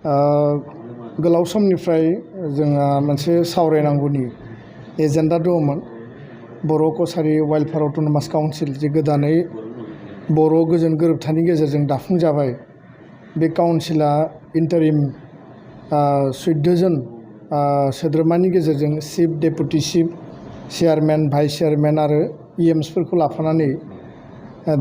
गोलाव समनिफ्राय जोंहा मोनसे सावरायनांगौनि एजेन्डा दंमोन बर' कसारी वेलफेयार अट'नमास काउन्सिल जे गोदानै बर' गोजोन गोरोबथानि गेजेरजों दाफुंजाबाय बे काउन्सिला इन्टारिम 14 जन सोद्रोमानि गेजेरजों chief deputy chief chairman vice chairman आरो इएमसफोरखौ लाफानानै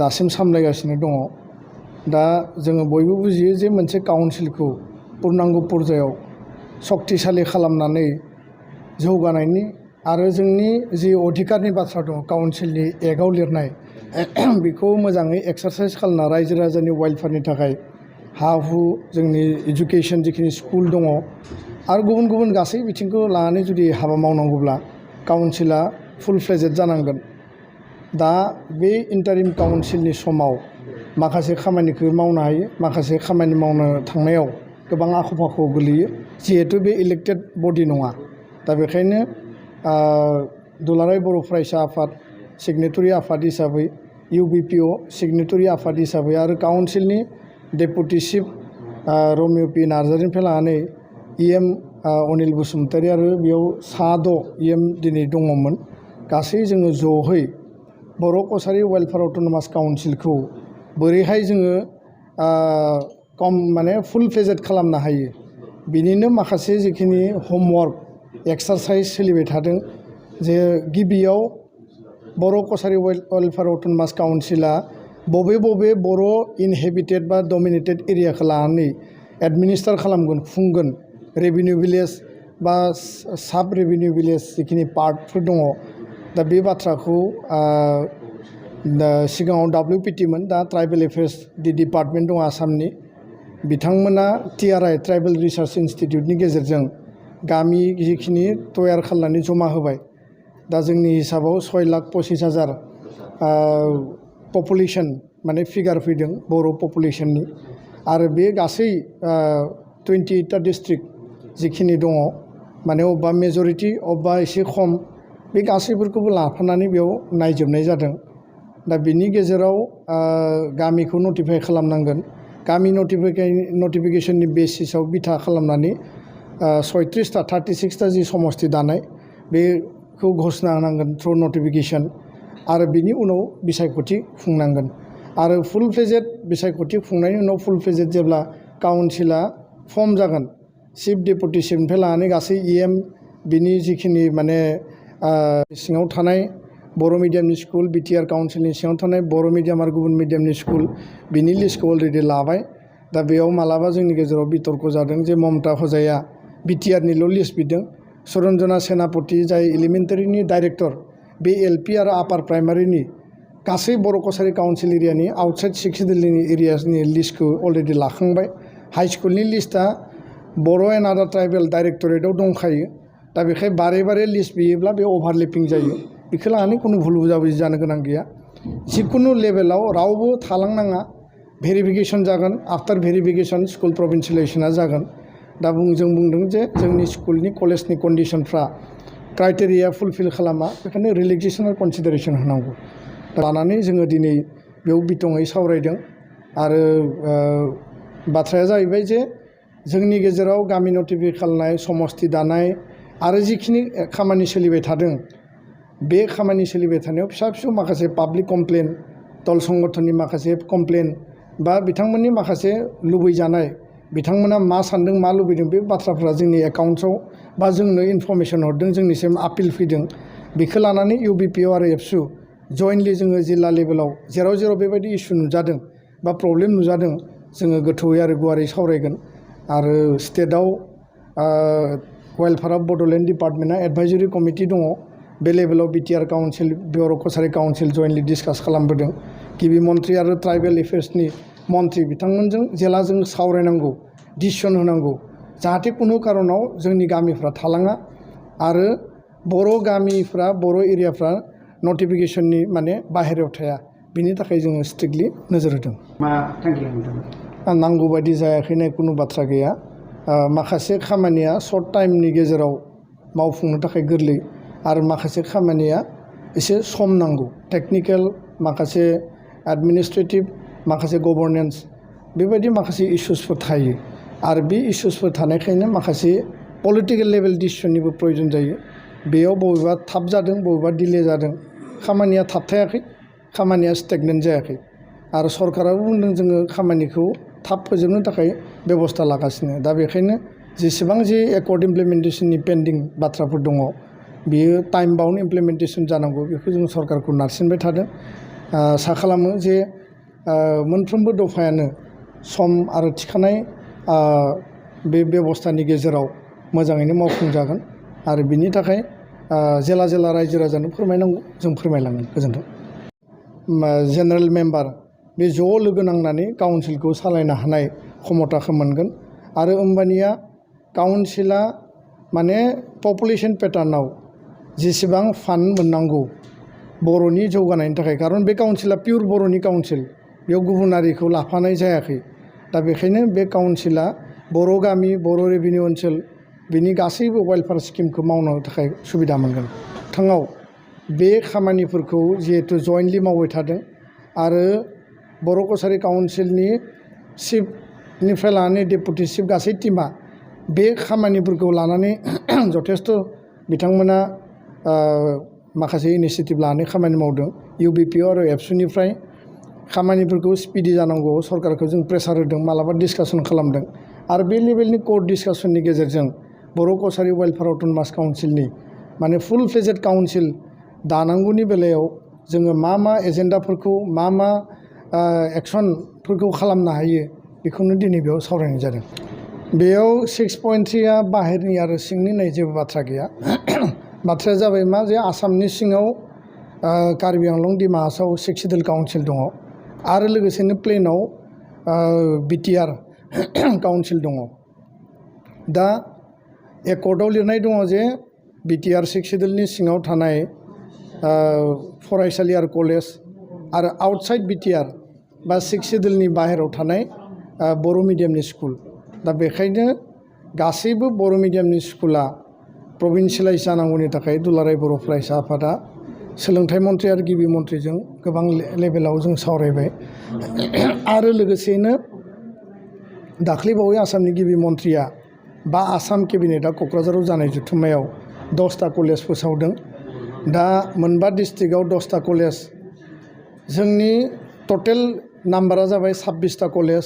दासिम सामलायगासिनो दङ। दा जोङो बयबो बुजियो जे मोनसे काउन्सिलखौ पूर्णांग पर्यायाव शक्तिशाली खालामनानै जौगानायनि आरो जोंनि जि अधिकारनि बाथ्रा दं काउन्सिलनि एक्टआव लिरनाय बेखौ मोजाङै एक्सारसाइज खालामना रायजो राजानि वेलफेयारनि थाखाय हा हु जोंनि एजुकेशन जिखिनि स्कुल दङ आरो गुबुन गुबुन गासै बिथिंखौ लानानै जुदि हाबा मावनांगौब्ला काउन्सिला फुल फ्लेजेड जानांगोन। दा बे इन्टारिम काउन्सिलनि समाव माखासे खामानिखौ मावनो हायो, माखासे खामानि मावनो थांनायाव गोबां आख' फाख' गोलैयो जिहेतु बे इलेक्टेड बडि नङा। दा बेखायनो दुलाराय बर' फरायसा आफाद सिगनेटरि आफाद हिसाबै UBPO सिगनेटरि आफाद हिसाबै आरो काउन्सिलनि डेपुटि चिफ रमिय पि नार्जारिनिफ्राय लानानै EM अनिल बसुमतारी आरो बेयाव 6 EM दिनै दङमोन। गासै जोङो ज'है बर' कसारी वेलफेयार अट'नमास काउन्सिलखौ बोरैहाय जोङो माने फुल फ्लेजेड खालामनो हायो बिनिनो माखासे जिखिनि होमवर्क एक्सारसाइज सोलिबाय थादों जे गिबियाव बर' कसारी वेलफेयार अट'नमास काउन्सिला बबे बर' इनहेबिटेड बा डमिनेटेड एरियाखौ लानानै एडमिनिस्ट्रेट खालामगोन खुंगोन रेभिनिउ भिलेज बा साब रेभिनिउ भिलेज जिखिनि पार्टफोर दङ दा बे बाथ्राखौ सिगाङाव WPT मोन दा ट्राइबेल एफेयार्स डिपार्टमेन्ट दं आसामनि बिथांमोना TRI ट्राइबेल रिसार्च इन्स्टिट्यूटनि गेजेरजों गामि जिखिनि तयार खालामनानै जमा होबाय। दा जोंनि हिसाबाव 6,25,000 पपुलेशन माने फिगार फैदों बर' पपुलेशननि आरो बे गासै 28टा डिस्ट्रिक्ट जिखिनि दङ माने अबेबा मेजरिटी अबेबा एसे खम बे गासैफोरखौबो लाफानानै बेयाव नायजोबनाय जादों। दा बिनि गेजेराव गामिखौ नटिफाइ खालामनांगोन। गामि नटिफिकेशननि बेसिसाव बिथा खालामनानै 36टा जि समस्ति दानाय बेखौ घोषणा होनांगोन थ्रु नटिफिकेशन आरो बिनि उनाव बिसायख'थि खुंनांगोन आरो फुल फ्लेजेड बिसायख'थि खुंनायनि उनाव फुल फ्लेजेड जेब्ला काउन्सिला फर्म जागोन चिफ डेपुटि चिफनिफ्राय लानानै गासै EM बिनि जिखिनि माने सिङाव थानाय बर' मिडियामनि स्कुल BTR काउन्सिलनि सिङाव थानाय बर' मिडियाम आरो गुबुन मिडियामनि स्कुल बिनि लिस्टखौ अलरेडि लाबाय। दा बेयाव मालाबा जोंनि गेजेराव बितर्क जादों जे ममता हजाया BTRनिल' लिस्ट बिदों, सुरन्जना सेनापति जाय एलिमेन्टारिनि डाइरेक्टर बे LP आरो आपार प्राइमारिनि गासै बर' कसारी काउन्सिल एरियानि आउटसाइड 6 दिल्लीनि एरियासनि लिस्टखौ अलरेडि लाखांबाय। हाई स्कुलनि लिस्टआ बर' एन्ड आदार ट्राइबेल डाइरेक्टरेटआव दंखायो। दा बेखाय बारे लिस्ट बियोब्ला बे अभारलेपिं जायो। बेखौ लानानै खुनु भुल बुजाबुजि जानो गोनां गैया। जिखुनु लेभेलाव रावबो थालांनाङा, भेरिफिकेशन जागोन, आफ्टार भेरिफिकेशन स्कुल प्रभिन्सियेलाइजेसना जागोन। दा जों बुंदों जे जोंनि स्कुलनि कलेजनि कन्डिशनफ्रा क्राइटेरिया फुलफिल खालामा बेखायनो रिलेक्सेसन आरो कनसिडारेसन होनांगौ। लानानै जोङो दिनै बेयाव बिथङै सावरायदों आरो बाथ्राया जाहैबाय जे जोंनि गेजेराव गामि नटिफाइ खालामनाय समस्ति दानाय आरो जिखिनि खामानि सोलिबाय थादों बे खामानि सोलिबाय थानायाव फिसा माखासे पाब्लिक कमप्लेन दल संगठननि माखासे कमप्लेन बा बिथांमोननि माखासे लुबैजानाय बिथांमोना मा सान्दों मा लुबैदों बे बाथ्राफ्रा जोंनि एकाउन्ट्सआव बा जोंनो इनफरमेसन हरदों जोंनिसिम आपिल फैदों। बेखौ लानानै UBPO आरो एबसु जयेन्टलि जोङो जिल्ला लेभेलाव जेराव बेबायदि इस्यु नुजादों बा प्रब्लेम नुजादों जोङो गोथौयै आरो गुवारै सावरायगोन आरो स्टेटआव वेलफेयार अफ बड'लेण्ड डिपार्टमेन्टआ एडभाइजरि कमिटि दङ। बे लेभेलाव BTR काउन्सिल बर' कसारी काउन्सिल जयेन्टलि डिसकास खालामबोदों। गिबि मन्थ्रि आरो ट्राइबेल एफेयार्सनि मन्थ्रि बिथांमोनजों जेला जों सावरायनांगौ डिसिसन होनांगौ जाहाथे कुनु कारनाव जोंनि गामिफ्रा थालाङा आरो बर' गामिफ्रा बर' एरियाफ्रा नटिफिकेशननि माने बाहेरायाव थाया बिनि थाखाय जोङो स्ट्रिक्टलि नोजोर होदों। मा थांखि नांगौ बायदि जायाखैनाय कुनु बाथ्रा गैया। माखासे खामानिया सर्ट टाइमनि गेजेराव मावफुंनो थाखाय गोरलै आरो माखासे खामानिया एसे सम नांगौ। टेक्निकेल माखासे एडमिनिस्ट्रेटिभ माखासे गभर्नेन्स बेबायदि माखासे इश्यूसफोर थायो। आरो बे इसुसफोर थानायखायनो माखासे पलिटिकेल लेभेल डिसिसननिबो प्रयोजन जायो बेयाव बबेबा थाब जादों बबेबा डिले जादों खामानिया थाबथायाखै खामानिया स्टेगनेन्ट जायाखै आरो सरकाराबो बुंदों जोङो खामानिखौ थाब फोजोबनो थाखाय बेबस्था लागासिनो दा बेखायनो जेसेबां जे एकर्ड इमप्लिमेन्टेसननि पेन्डिं बाथ्राफोर दङ बियो टाइम बाउन्ड इमप्लिमेन्टेसन जानांगौ बेखौ जों सरकारखौ नारसिनबाय थादों आसा खालामो जे मोनफ्रोमबो दफायानो सम आरो थिखानाय बे बेबस्थानि गेजेराव मोजाङैनो मावफुंजागोन आरो बिनि थाखाय जेला जेला रायजो राजानो फोरमायनांगौ जों फोरमायलांगोन गोजोन्थों जेनेरेल मेम्बार बे ज' लोगो नांनानै काउन्सिलखौ सालायनो हानाय क्षमताखौ मोनगोन आरो होमबानिया काउन्सिला माने पपुलेसन पेटार्नाव जेसेबां फान्ड मोननांगौ बर'नि जौगानायनि थाखाय खारन बे काउन्सिला पिउर बर'नि काउन्सिल बेयाव गुबुनारिखौ लाफानाय जायाखै दा बेखायनो बे काउन्सिला बर' गामि बर' रेभिनिउ ओनसोल बिनि गासैबो वेलफेयार स्किमखौ मावनो थाखाय सुबिदा मोनगोन थोंआव बे खामानिफोरखौ जिहेतु जयेन्टलि मावबाय थादों आरो बर' कसारि काउन्सिलनि चिफनिफ्राय लानानै डेपुटि चिफ गासै टिमा बे खामानिफोरखौ लानानै जथेस्थ' बिथांमोना माखासे इनिसियेटिभ लानानै खामानि मावदों इउबिपिअ आरो एबसुनिफ्राय खामानिफोरखौ स्पिडि जानांगौ सरकारखौ जों प्रेसार होदों मालाबा डिसकासन खालामदों आरो बे लेभेलनि कर्ट डिसकासननि गेजेरजों बर' कसारि वेलफेयार अट'नमास काउन्सिलनि माने फुल फ्लेजेड काउन्सिल दानांगौनि बेलायाव जोङो मा एजेन्डाफोरखौ मा एक्सनफोरखौ खालामनो हायो बेखौनो दिनै बेयाव सावरायनाय जादों बेयाव 6.3आ बाहेरनि आरो सिंनि होननाय जेबो बाथ्रा गैया बाथ्राया जाबाय मा जे आसामनि सिङाव कार्बि आंलं डिमा हासाव 6 सिडुल काउन्सिल दङ आरो लोगोसेनो प्लेनाव बिटिआर काउन्सिल दङ दा एकर्डआव लिरनाय दङ जे बिटिआर 6 सिडुलनि सिङाव थानाय फरायसालि आरो कलेज आरो आउटसाइड बिटिआर बा 6 सिडुलनि बाहेराव थानाय बर' मिडियामनि स्कुल दा बेखायनो गासैबो बर' मिडियामनि स्कुला प्रभिन्सियेलाइज जानांगौनि थाखाय दुलाराय बर' फरायसा आफादा सोलोंथाइ मन्थ्रि आरो गिबि मन्थ्रिजों गोबां लेभेलाव जों सावरायबाय आरो लोगोसेनो दाख्लैबावै आसामनि गिबि मन्थ्रिया बा आसाम केबिनेटआ क'क्राझाराव जानाय जथुम्मायाव 10टा कलेज फोसावदों दा मोनबा डिस्ट्रिक्टआव 10टा कलेज जोंनि टटेल नाम्बारा जाबाय 26टा कलेज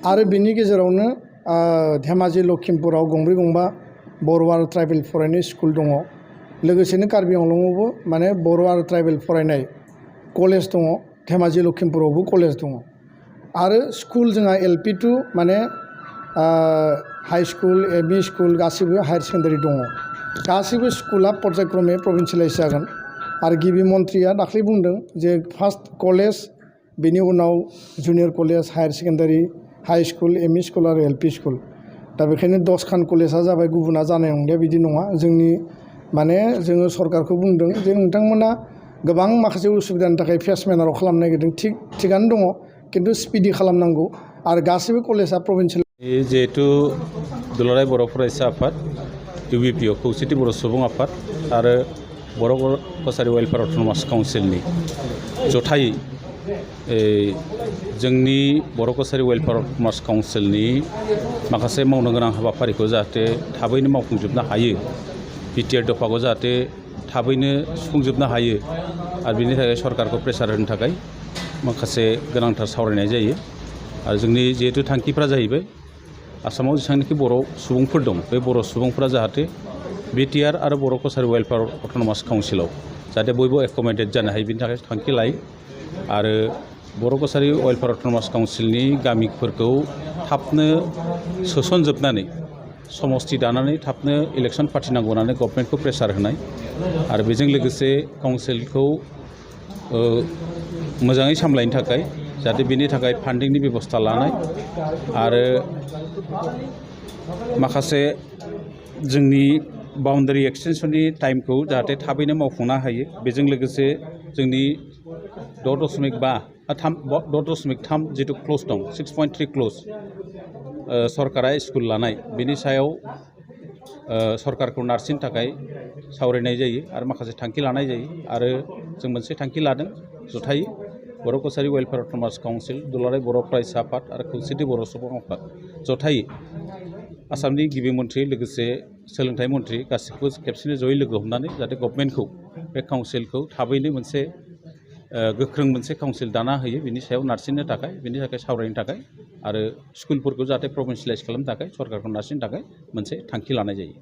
आरो बिनि गेजेरावनो धेमाजि लखिमपुराव गंब्रै गंबा बर' आरो ट्राइबेल फरायनाय स्कुल दङ लोगोसेनो कार्बि आंलंआवबो माने बर' आरो ट्राइबेल फरायनाय कलेज दङ धेमाजि लखिमपुरावबो कलेज दङ आरो स्कुल जोंहा LP टु माने हाई स्कुल एमइ स्कुल गासिबो हायार सेकेन्डारि दङ गासिबो स्कुला पर्यायक्रमे प्रभिन्सियेलाइज जागोन आरो गिबि मन्थ्रिया दाख्लै बुंदों जे फार्स्ट कलेज बेनि उनाव junior college higher secondary high school ME school आरो LP स्कुल दा बेखायनो 10खान कलेजा जाबाय गुबुना जानाय नंलिया बिदि नङा जोंनि माने जोङो सरकारखौ बुंदों जे नोंथांमोना गोबां माखासे उसुबिदानि थाखाय फेस मेनाराव खालामनो नागिरदों थिगानो दङ किन्तु स्पिडि खालामनांगौ आरो गासैबो कलेजा प्रभिन्सियेल जिहेतु दुलाराय बर' फरायसा आफाद इउबिपिअ खौसेथि बर' सुबुं आफाद आरो बर' कसारि वेलफेयार अट'नमास काउन्सिलनि जथायै जोंनि बर' कसारि वेलफेयार अट'नमास काउन्सिलनि माखासे मावनो गोनां हाबाफारिखौ जाहाथे थाबैनो मावफुंजोबनो हायो बिटिआर दफाखौ जाहाथे थाबैनो सुफुंजोबनो हायो आरो बिनि थाखाय सरकारखौ प्रेसार होनो थाखाय माखासे गोनांथार सावरायनाय जायो आरो जोंनि जिहेतु थांखिफ्रा जाहैबाय आसामाव जेसेबांनाखि बर' सुबुंफोर दं बे बर' सुबुंफोरा जाहाथे बिटिआर आरो बर' कसारि वेलफेयार अट'नमास काउन्सिलाव जाहाथे बयबो एक'मडेट जानो हायो बिनि थाखाय थांखि लायो आरो बर' कसारि वेलफेयार अट'नमास काउन्सिलनि गामिफोरखौ थाबनो सोसनजोबनानै समस्ति दानानै थाबनो इलेक्सन फाथिनांगौ होननानै गभर्नमेन्टखौ प्रेसार होनाय आरो बेजों लोगोसे काउन्सिलखौ मोजाङै सामलायनो थाखाय जाहाथे बेनि थाखाय फान्डिंनि बेबस्था लानाय आरो माखासे जोंनि बाउन्डारि एक्सटेनसननि टाइमखौ जाहाथे थाबैनो मावफुंनो हायो बेजों लोगोसे जोंनि 6.3 जिथु क्लज दं 6.3 क्लज सरकारा स्कुल लानाय बेनि सायाव सरकारखौ नारसिननो थाखाय सावरायनाय जायो आरो माखासे थांखि लानाय जायो आरो जों मोनसे थांखि लादों जथायै बर' कसारि वेलफेयार अट'नमास काउन्सिल दुलाराय बर' फरायसा आफाद आरो खौसेथि बर' सुबुं आफाद जथायै आसामनि गिबि मन्थ्रि लोगोसे सोलोंथाइ मन्थ्रि गासिखौबो खेबसेनो जयै लोगो हमनानै जाहाथे गभर्नमेन्टखौ बे काउन्सिलखौ थाबैनो मोनसे गोख्रों मोनसे काउन्सिल दाना होयो बिनि सायाव नारसिननो थाखाय बिनि थाखाय सावरायनो थाखाय आरो स्कुलफोरखौ जाहाथे प्रभिन्सियेलाइज खालामनो थाखाय सरकारखौ नारसिननो थाखाय मोनसे थांखि लानाय जायो।